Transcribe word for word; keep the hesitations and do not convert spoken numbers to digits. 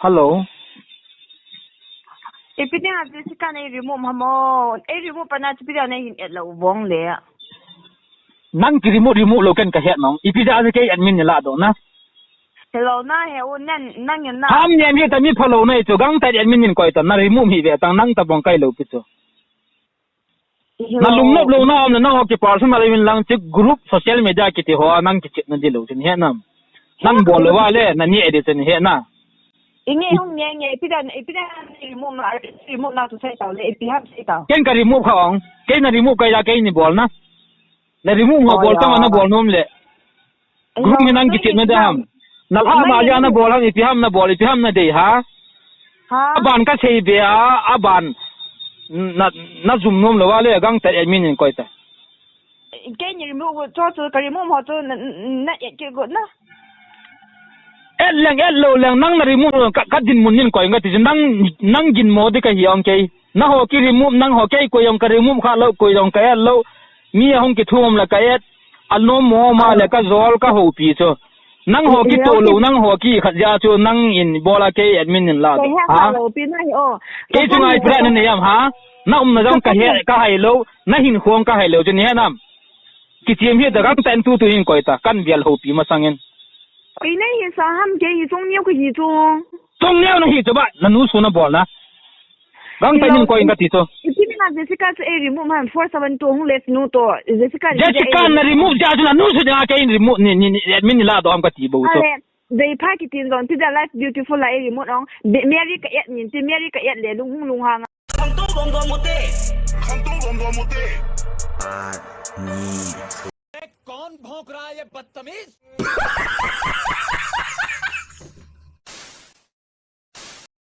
Hello. Ipi dinga Jessica nei remove ham o? Ei remove pa na chu ipi dinga nei hin add lou vang le. Nang ki remove, remove lou ken ka het nong. Ipi dinga kei admin ni la do na. Hello na he u nen nang yan na. Ham nem hi ta mi phalou na chu gangtah admin nin koi ta na remove hi ve tang nang ta bong kai lou pi chu. Na lungnop lou na um le nang ho ki personal in lang chu group social media kiti ho nang kichep na di lou chu ni he nam. Nang bol lou va le na ni edit chu ni he na. Inge hung nge nge ipi dan ipi dan remove na remove na tu sai tau le ipi ham sai tau. Ken ka remove kha ong. Ken na remove kai la ken ni bol na. Na remove ho bol tang na bol nom le. Group mi nang kichep na dam. Na la ma ya na bol ham ipi ham na bol ipi ham na dei ha. Ha. Aban ka sei be a aban. Na na zum nom lo wa le gangtah admin in koi ta. Kei ni remove cho cho ka remove ho cho na na et ke go na. Et leng et lo leng nang na remove ka ka din mun nin koi nga ti nang nang gin mo di ka hi ong kei. Na ho ki remove nang ho kei koi ong ka remove kha lo koi ong ka et lo. Mi a hung kithum la ka et. A nom mo ma le ka zol ka hopi chu. Nang ho ki to lo nang ho ki khat ja chu nang in bola kei admin in la. Kei ha lo pi na hi o. Kei chu ngai pra na ne yam ha. Na um na jong ka he ka hai lo na hin khong ka hai lo chu ni he nam. Ki chiam hi da gangtah in tu tu hin koi ta kan bial hopi ma sangin. Kei nei hi sa ham kei hi chung niu ka hi chu. Chung niu na hi chu ba na nu su na bol na. Gangtah in koi ka ti to. Ipi na Jessica chu ei remove man four seven two hung le nu to. Jessica Jessica na remove ja chu na nu su ja ke in remove ni ni admin ni la do am ka ti bo to. Jai pha ki tin zon ti da life beautiful la ei remove ong. Mary ka et ni ti Mary ka et le lung lung hang. Khang to bom bom mo te. Khang to bom bom mo te. Kon bhonk raha hai ye badtamiz?